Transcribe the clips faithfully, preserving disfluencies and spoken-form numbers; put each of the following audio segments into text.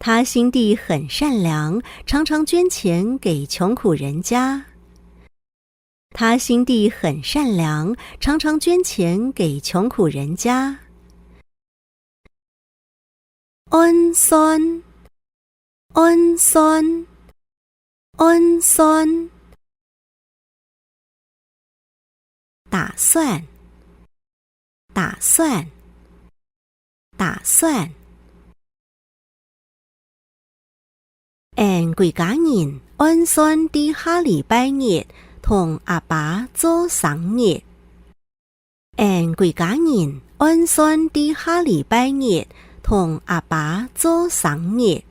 他心地很善良，常常捐钱给穷苦人家。他心地很善良，常常捐钱给穷苦人家。 按算，按算，按算。打算，打算，打算。𫣆歸家人按算在下禮拜日同阿爸做生日。 𫣆歸家人按算在下禮拜日同阿爸做生日。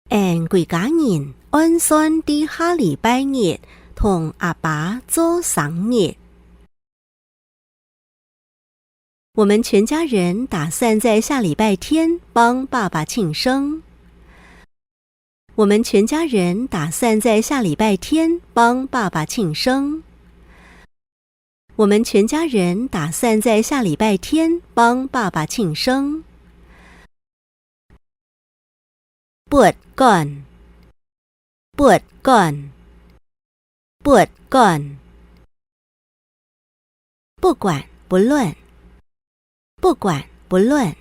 𫣆歸家人按算在下禮拜日同阿爸做生日。我們全家人打算在下禮拜天幫爸爸慶生。 我們全家人打算在下禮拜天幫爸爸慶生。我們全家人打算在下禮拜天幫爸爸慶生。不管，不管，不管。 不管不論，不管不論，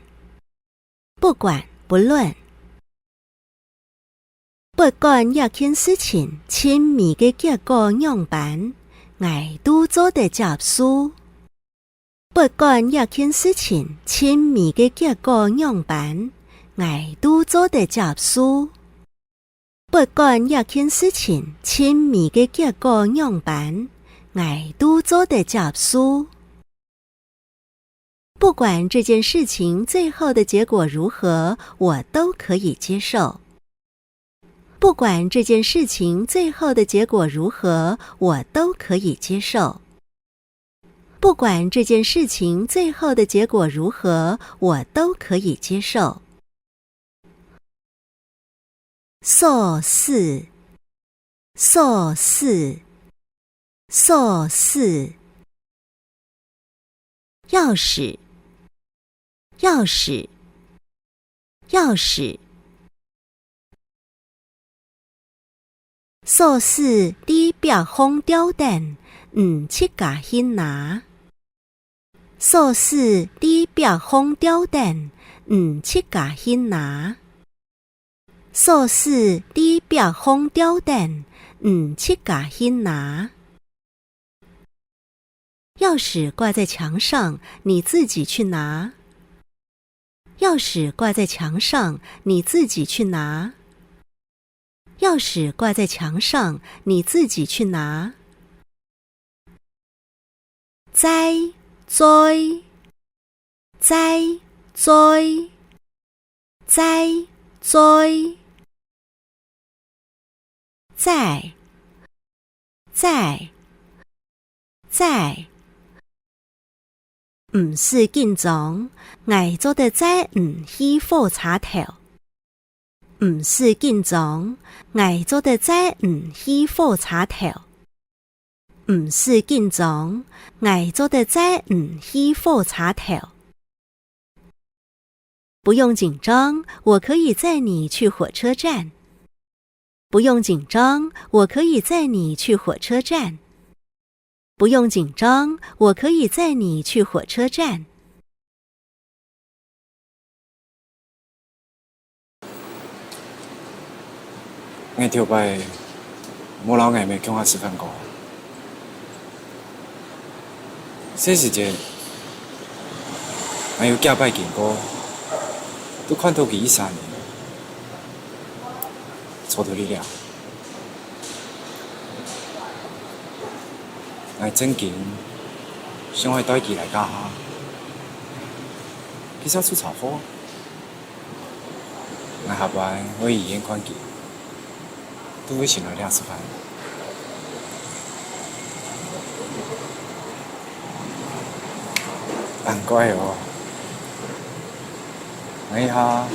不管不論。不管這件事情盡尾个結果仰般，𠊎都做得接受。不管這件事情盡尾个結果仰般，𠊎都做得接受。 不管這件事情盡尾个結果仰般，𠊎都做得接受。不管這件事情最後的結果如何，我都可以接受。不管這件事情最後的結果如何，我都可以接受。不管這件事情最後的結果如何，我都可以接受。 鎖匙，鎖匙，鎖匙。鑰匙，鑰匙，鑰匙。 鎖匙在壁項吊等，你自家去拿。鎖匙在壁項吊等，你自家去拿。鎖匙在壁項吊等，你自家去拿。 鑰匙掛在牆上，你自己去拿。鑰匙掛在牆上，你自己去拿。鑰匙掛在牆上，你自己去拿。再，再，再，再，再。 再，再，再。毋使緊張，𠊎做得載你去火車頭。毋使緊張，𠊎做得載你去火車頭。 毋使緊張，𠊎做得載你去火車頭。不用緊張，我可以載你去火車站。不用緊張，我可以載你去火車站。不用緊張，我可以載你去火車站。 𠊎頭擺無摎𠊎姆共下食飯過。細時節，𠊎有幾擺經過，都看著佢一儕人坐在這。 𠊎正經想愛帶佢來這下，佢煞出車禍。𠊎下擺愛醫院看佢，都會先來這食飯。恁怪哦！𠊎一下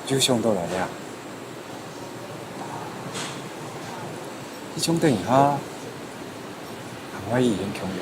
就想到來這。 佢像等一下，行外醫院共樣，